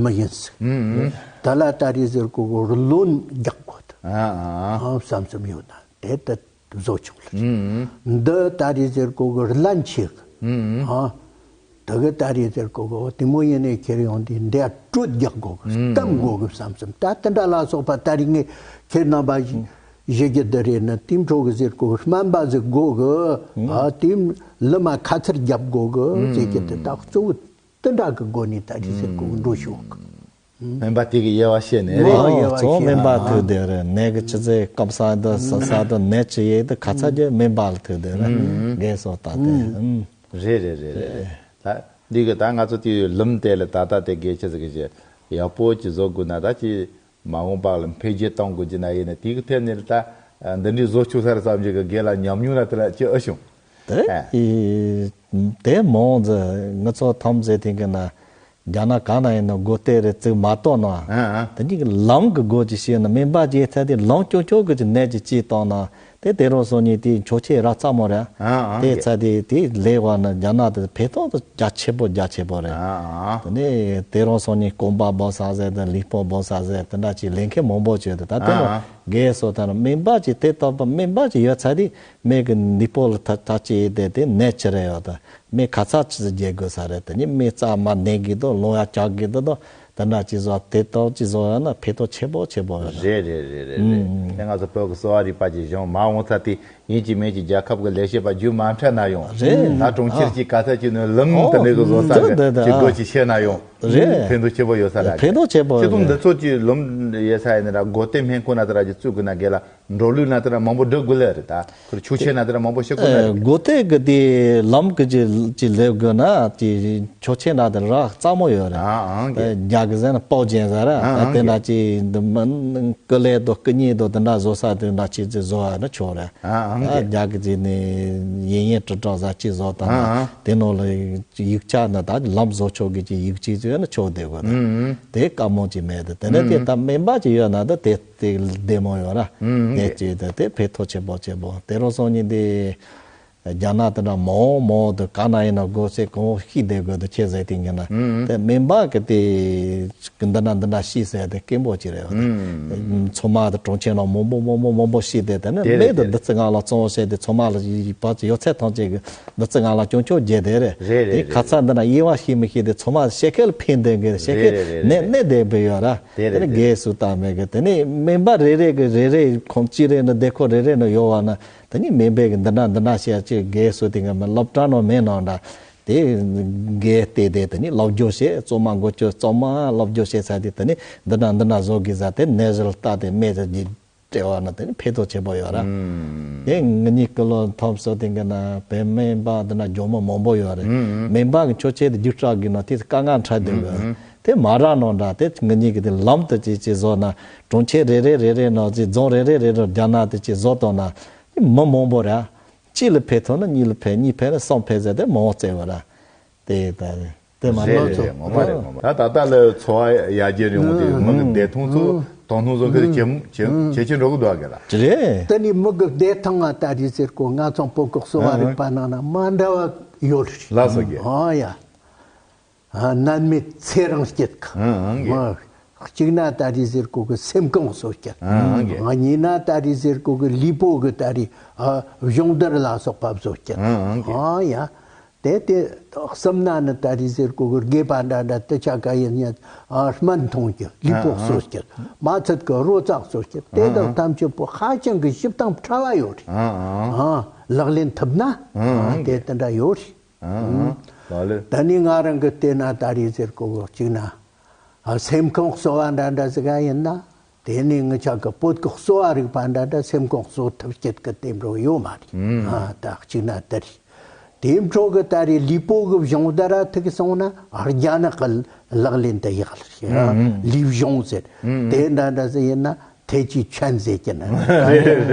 མི་ཡིན་ཟིག་ཨང་ཨང་། ད་ལ་ད་རེས་ཟེར་གོ་གི་རློན་རྒྱག་གོ་ད། ཨང་ཨང་། ཨང་བསམ་བསམ་ཡོད་ན་དེ་ད་བཟོ་ཆོག་ལ། ཨང་ཨང་། འདི་ད་རེས་ཟེར་གོ་གི་རླན་ཆེ་གི། ཨང་ཨང་། ཨང་། དེ་གི་ད་རེས་ཟེར་གོ་གི་དེ་མོ་ཡིན་ནས་ཁྱེར་ཡོང་དུས་འདི་ཡ་དྲོད་རྒྱག་དགོ་གི། སྐམ་དགོ་གི་བསམ་བསམ་ད་དེ་འདྲ་ལ་སོགས་པ་ད་རེས་ངས་ཁྱེད་རྣམ་པ་ཞིག་ གཞི་རྒྱུ་འདི་རེད་ན་དེའི་འཕྲོ་གི་ཟེར་གོ་སྨན་པ་ཟིག་དགོ་གི། ཨ་དེའི་ལི་མ་ཁ་ཚར་རྒྱབ་དགོ་གི་ཟེར་གི་དེ་ད་གཙོ་བོ་དེ་འདྲ་གི་སྒོ་ནས་ད་ཅི་ཟེར་གོ་འགྲོ་ཤོག་སྨན་པ་དེ་གི་དབྱེ་བ་ཤེས་ནས་རེད། ཨོ་གཙོ་བོ་སྨན་པ་ཐུག་དེ་རེད། ནད་གི་ཆུ་ཚད་སྐབས་ས་དུ་ས་ས་དུ་ནད་ཆི་ཡེ་དུ་ཁ་ཚ་རྒྱུ་སྨན་པ་ལ་ཐུག་དེ་རེད། རྒན་སོ་ད་དེ། རེད་རེད་རེད་རེད། ད་འདི་གི་ད་ང་ཚོ་དེ་ལུམ་དེ་ལ་ད་ད་དེ་དགེ་ཆི་ཟིག་གི་ཡག་པོ་ཅི་བཟོ་དགོས་ན་ད་ཅི། མ་འོངས་པ་ལ་འཕེལ་རྒྱས་གཏོང་དགོས་ཀྱི་ན་ཡིན་ན་དེ་གི་ཐད་ནས་ད་འདི་འདྲའི་བཟོ་ཆོག་ས་རེད་བསམ་གྱི་གི་དགེ་ལ་ཉམས་མྱོང་ར་དེ་ལ་ཅི་ཨེ་བྱུང་། དེ་ཨེ། དེ་མོང་ཟེ་ང་ཚོ་ཐམས་ཅད་དེང་གི་ན་རྒྱ་ནག་ག་ན་ཡིན་ན་སྒོ་དེ་རེ་བཙུགས་མ་གཏོགས་ན། ཨ་ཨ། དེ་གཉིས་ཀྱི་ལམ་གི་སྒོ་ཅི་ཤེས་ན་སྨན་པ་ཅི་ཚད་དེ་ལམ་ཅོ་ཅོ་གི་ཅི་ནད་ཅི་ཅི་བཏང་ན། དེ་དེ་རོ་སོ་ཉི་དེ་མཆོད་ཆས་ར་ཚ་མོ་ར། ཨ་ཨ། དེ་ཚ་དེ་དེ་ལས་བ་ན་རྒྱ་ནག་དེ་ཕེ་ཐོག་ཏུ་རྒྱ་ཆེ་པོ་རྒྱ་ཆེ་པོ་རེད། ཨ་ཨ། དེ་ནས་དེ་རོ་སོ་ཉི་སྐོམ་པ་བོ་ས་ཟེ་དང་ལུས་པོ་བོ་ས་ཟེ་དེ་འདྲ་ཅིག་ལས་མཁན་མང་པོ་བྱོས་དེ་ད་དེ་ཨ་ནོ་ཨ། རྒས་སོ་ད་ནོ་སྨན་པ་ཅིག་དེ་ལྟ་བུ་སྨན་པ་ཅིག་ཡོད་ཚ་དེ་སྨན་གི་ལུས་པོ་ལ་ཐ་ཐ་ཅིག་དེ་དེ་ནད་ཅི་རེ་ཡོད་དེ་སྨན་ཁ་ཚ་ཅི་ཟེ་རྒྱས་དགོས་ས་རེད། དེ་ནི་སྨན་རྩ་མ་ནད་གི་དོ་ལོ་ཡ་ཅག་གི་དོ་དོ། དེ་འདྲ་ཅིག་བཟོ་དེ་ལྟར་ཅིག་བཟོ་ཡ་ན་ཕན་ཐོགས་ཆེ་པོ་ཆེ་པོ་ཡོད་རེད། རེད་རེད་རེད་རེད། ཨུམ། དེ་ང་ཚོ་བོད་ཀྱི་གསོ་བ་རིག་པ་ཅིག་སྦྱོང་མ་འོངས་ཚ་དེ་ཡིན་གཅིག་མིན་གཅིག་རྒྱལ་ཁབ་ཀྱི་ལས་བྱེད་པ་རྒྱུས་མ་འཕྲད་ན་ཡང་། རེད། ད་གྲོང་ཁྱེར་ཨ། གཅིག་ག་ཚད་ཅིག་ནས་ལུམ་ཨོ། དེ་འདྲ་གི་བཟོ་ས་འདི་འདི་འདི་ཅིག་ཨ། སྒོ་ཅིག་ཕྱེ་ན་ཡང་། རེད། ཕན་ཐོགས་ཆེ་པོ་ཡོད་ས་རེད། ཕན་ཐོགས་ཆེ་པོ་ཆེ་ཡོད་དུང་འདི་རེད། ཚོ་ཅིག་ལུམ་ཡོད་ས་ཡིན་ན་ར་སྒོ་དེ་སྨན་ཁང་ན་དེ་ར་ཅིག་བཙུགས་དགོས་ན་དགེ་ལ། འགྲོ་ལུགས་ན་དེ་ལ་མང་པོ་འགྲོ་དགོས་ལེ་རེད་ད། ཁོར་ཆོག་མཆན་ན་དེ་ལ་མང་པོ་བཤད་དགོས་ལེ་རེད། སྒོ་དེ་གི་དེ་ལམ་གི་ཅི་ཅི་ལེབ་དགོས་ན་དེ་ཆོག་མཆན་ན་དེ་རག་རྩ་མོ་ཡོད་རེད། ཨ་ཨང་གི། རྒྱ་གི་ཟེར་ན་པའོ་ཅན་ཟེར་ར། ཨ་ཨང་དེ་གི། འདྲ་ཅི་འདི་མ་ཀི་ལེ་དོ་ཀི་ཉེ་དོ་དེ་འདྲ་བཟོ་ས་དེ་འདྲ་ཅི་ཅི་བཟོ་བ་ན་ཆོག་རེད། ཨ་ཨང་གི། རྒྱ་གི་ཅི་ནི་ཡིན་ཡིན་ཀྲི་ཀྲོག་ཟ་ཅི་བཟོ་དང་ཨ་ཨང་། དེ་ནོ་ལ་ཡིག་ཆ་ན་ད་ལམ་བཟོ་ཆོག་གི་ཅི་ཡིག་ཆ་ཅི་ཡོད་ན་ཆོག་བསྡད་དགོས་ད། ཨུ་ཨུ། དེ་དཀའ་མོ་ཅི་མེད་དེ་དེ་ནས་དེ་ད་སྨན་པ་ཅི་ཡོད་ན་ད་དེ། དེ་བདེ་མོ་ཡོད་ར། ཨུམ། དེ་ཅི་དེ་དེ་ཕན་ཐོགས་ཆེ་པོ་ཆེ་པོ་དེ་རོ་སོང་ཉིན་དེ། རྒྱ་ནག་དེ་འདྲ་མོ་མོ་དེ་ག་ན་ཡིན་ན་སྒོ་སེ་གོང་ཤི་བསྡད་དགོས་དེ་ཆེ་ཟེར་དེ་ངན་ན། ཨུམ། དེ་སྨན་པ་གི་དེ་འདི་འདྲ་འདི་འདྲ་ཤི་ཟེར་དེ་སྐད་འབོད་ཅི་རེད་བ། ཨུམ། ཚོ་མ་དེ་གྲོང་ཁྱེར་ནང་མོ་མོ་མོ་མོ་མོ་མོ་ཤི་བསྡད་དེ་ནི་དེ་རེད་མེད་དེ་དེ་རེད། འདི་ཚེ་ང་ལ་བཙོང་བཤད་དེ་ཚོ་མ་ལ་ཡི་བ་ཚེ་ཡོད་ཚད་ཐམས་ཅད་གི་འདི་ཚེ་ང་ལ་སྐྱོན་ཆོག་རྒྱས་དེ་རེད། རེད་རེད་དེ་རེད་ཁ་ཚ་རེད། འདི་འདྲ་དབྱེ་བ་ཤེས་མི་ཤེས་དེ་ཚོ་མ་ཤེས་མཁན་ལ་ཕན་དེ་གི་ཤེས་མཁན་རེད་རེད་རེད་ནས་རེད། ནས་བསྡད་པའི་ཡོད་ར། དེ་དེ་རེད་ནི་དེ་རེད། རྒས་སུ་བཏང་མེད་གི་དེ་ནི་སྨན་པ་རེ་རེ་གི་རེ་རེ་ཁོང་ཅི་རེ་ནི་དེ་ཁོ་རེ་རེ་ནི་ཡོད་བ་ན་དེ་ནི་སྨན་པའི་གི་འདི་འདྲ་འདི་འདྲ་བཤད་ཅི་རྒས་སུ་དེ་གི་མི་སློབ་གྲྭ་ནང་མེད་ནང་འདྲ་དེ་རྒས་དེ་དེ་དེ་ནི་སློབ་སྦྱོང་བྱེད་གཙོ་མ་འགོ་བཅོས་གཙོ་མ་སློབ་སྦྱོང་བྱེད་ས་དེ་དེ་ནི་འདི་འདྲ་འདི་འདྲ་བཟོ་གི་ཟ་དེ་ནས་ཟིལ་ལྟ་དེ་སྨན་ཟིལ་གྱི་སྤྲད་བ་ན་དེ་ནི་ཕན་ཐོགས་ཆེ་པོ་ཡོད་ར། ཨུམ། དེ་ང་གཉིས་ཀི་ལོ་ཐོབ་སོ་དེ་གི་ན་བོད་སྨན་པ་དེ་ན་ཇོ་མོ་མང་པོ་ཡོད་རེད། ཨུམ། སྨན་པ་གི་ཆོས་ཆེད་དུ་རྒྱུགས་སྤྲད་གི་ན་དེ་དཀའ་ངལ་འཕྲད་དེ་གི། ཨུམ། དེ་མ་རག་ནོ་འདྲ་དེ་ང་གཉིས་ཀི་དེ་ལམ་དུ་ཅི་ཅི་བཟོ་ན་གྲོང་ཁྱེར་རེ་རེ་རེ་རེ་ནང་ཅི་རྫོང་རེ་རེ་རེ་རེ་རྒྱ་ནག་དེ་ཅི་བཟོ་བཏང་ན་མི་མང་པོ་ར། གཅིག་ལ་ཕན་ཐོགས་ན་གཉིས་ལ་ཕན་གཉིས་ཕན་ན་གསུམ་ཕན་ཟེར་དེ་མང་བཙལ་བ་ར། དེ་ད་དེ་མ་རེད་ལོ་རེད་ཚོ། རེད་ངོ་མ་རེད་ངོ་མ། ད་ད་ལྟ་ལ་འཚོ་བ་ཡར་རྒྱས་ཡོང་གི་དུས་མི་གི་བདེ་ཐང་ཚོ་དོ་སྣང་བཟོ་མཁན་ཇེ་ཇེ་ཇེ་ཆེ་འགྲོ་གི་འདུག་ག་ལ། ཅི་རེད། དེ་ནི་མི་གི་བདེ་ཐང་ང་ད་རེས་ཟེར་གོ་ང་ཚོ་བོད་ཀྱི་གསོ་བ་རིག་པ་ནང་ན་མ་འདྲ་བ་ཡོད་རེད། ལགས་སོ་རྒན། ཨ་ཡ། ཨ་ནད་མེད་ཚེ་རིང་སྐྱིད་གི། ཨང་ཨང་གི། མ་གཅིག་ན་ད་རེས་ཟེར་གོ་གི་སེམས་གང་གསོ་སྐྱིད། ཨང་ཨང་གི། ང་གཉིས་ན་ད་རེས་ཟེར་གོ་གི་ལུས་པོ་གི་ད་རེས་ཨ་སྦྱོང་བརྡར་ལ་སོགས་པ་བཟོ་སྐྱིད། ཨང་ཨང་གི། ཨ་ཡ། དེ་དེ་གསུམ་ན་ནི་ད་རེས་ཟེར་གོ་གི་དགེ་བ་འདྲ་འདྲ་དེ་ཆ་ག་ཡིན་ཉན་ཨ་སྨན་འཐུང་སྐྱིད་ལུས་པོ་ཨང་ཨང་གསོ་སྐྱིད་མ་ཚད་གི་རོ་ཙག་གསོ་སྐྱིད་དེ་དག་ཨང་ཨང་ཐམས་ཅད་པོ་ཧ་ཅང་གི་ཞིབ་དང་ཕྲ་བ་ཡོད་རེད། ཨང་ཨང་། ཨ་ལག་ལེན་ཐུབ་ན་ཨང་ཨང་གི། དེ་དེ་འདྲ་ཡོད་རེད། ཨང་ཨང་། ལགས་ལེ། ད་ནི་ང་རང་གི་བལྟས་ན་ད་རེས་ཟེར་གོ་གི་གཅིག་ན། ཨ་སེམས་ཁམས་གསོ་བ་འདྲ་འདྲ་ཟིག་ཡིན་ན། དེ་ནི་ངི་ཆ་གི་བོད་ཀྱི་གསོ་བ་རིག་པ་འདྲ་འདྲ་སེམས་ཁམས་གསོ་ཐུབ་སྐྱིད་ཀྱི་དེ་འགྲོ་ཡོད་མ་རེད། ཨང་། ཨ་ད་གཅིག་ན་དེ་རེད། དེ་འཕྲོ་གི་ད་རེས་ལུས་པོ་གི་སྦྱོང་བརྡར་ར་ཐུག་སོང་ན་རྒྱ་ནག་གི་ལག་ལེན་དུ་ཡག་ལ་རེད། ཨང་ཨང་། ལུས་སྦྱོང་ཟེར། ཨང་ཨང་། དེ་འདྲ་འདྲ་ཟིག་ཡིན་ན། ཐེ་ཅི་ཆན་ཟེར་གྱི་ན། རེད་རེད་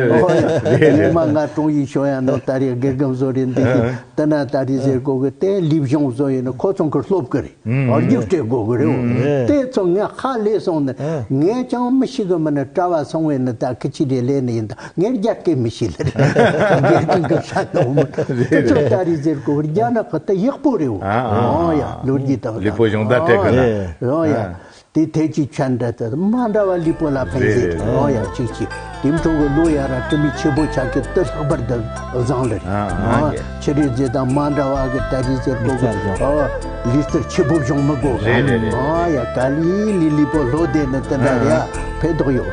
རེད། ངས་མ་ང་ཀྲུང་ཡིག་ཤོད་ཡ་ནོ་ད་རེས་དགེ་རྒན་བཟོ་རེད་འདི་གི་ད་ན་ད་རེས་ཟེར་གོ་གི་དེ་ལུས་སྦྱོང་བཟོ་ཡིན་ནོ་ཁོ་ཚོང་གི་སློབ་གི་རེད། ཨ་རྒྱུགས་སྤྲད་དགོ་གི་རེད། དེ་ཚོ་ངས་ཧ་ལས་སོང་ནི་ངས་ཀྱང་མི་ཤི་གི་མི་ནི་གྲྭ་བ་སོང་བས་ནི་ད་ཁི་ཆི་རེ་ལས་ནི་ཡིན་ད་ངས་རྒྱ་སྐད་མི་ཤེས་ལེ་རེད། དགེ་རྒན་གི་ཧྲ་ནོ་མི་དེ་ཚོ་ད་རེས་ཟེར་གོ་རྒྱ་ནག་གི་ད་ཡག་པོ་རེད། ཨོ་ཡ་ལོ་རྒྱུས་དང་ལུས་པོ་སྦྱོང་བརྡར་སྤྲད་གི་ན། ཨོ་ཡ། དེ་ཐེ་ཅི་ཆན་འདྲ་དེ་མ་འདྲ་བ་ལུས་པོ་ལ་ཕན་ཟེར། རེད་རེད། ཨོ་ཡ་གཅིག་གཅིག་དེ་འཕྲོ་གི་ལོ་ཡ་ར་དྲི་མི་ཆེ་པོ་ཆ་གི་དུ་ལྷག་པར་དུ་བཟང་ལེ། ཨ་ཨ་ཨོ་ཡ་ཆི་རེད་ཟེར་དང་མ་འདྲ་བ་གི་ད་རེས་ཟེར་གོ་གི། ཨོ་ལུས་རྩལ་ཆེ་པོ་བྱུང་མི་དགོ་གི། རེད་རེད་རེད། ཨོ་ཡ་ག་ལི་ལི་ལུས་པོ་ལྷོ་དེ་ནི་དེ་འདྲ་རེད། ཨ་ཕན་ཐོགས་ཡོད།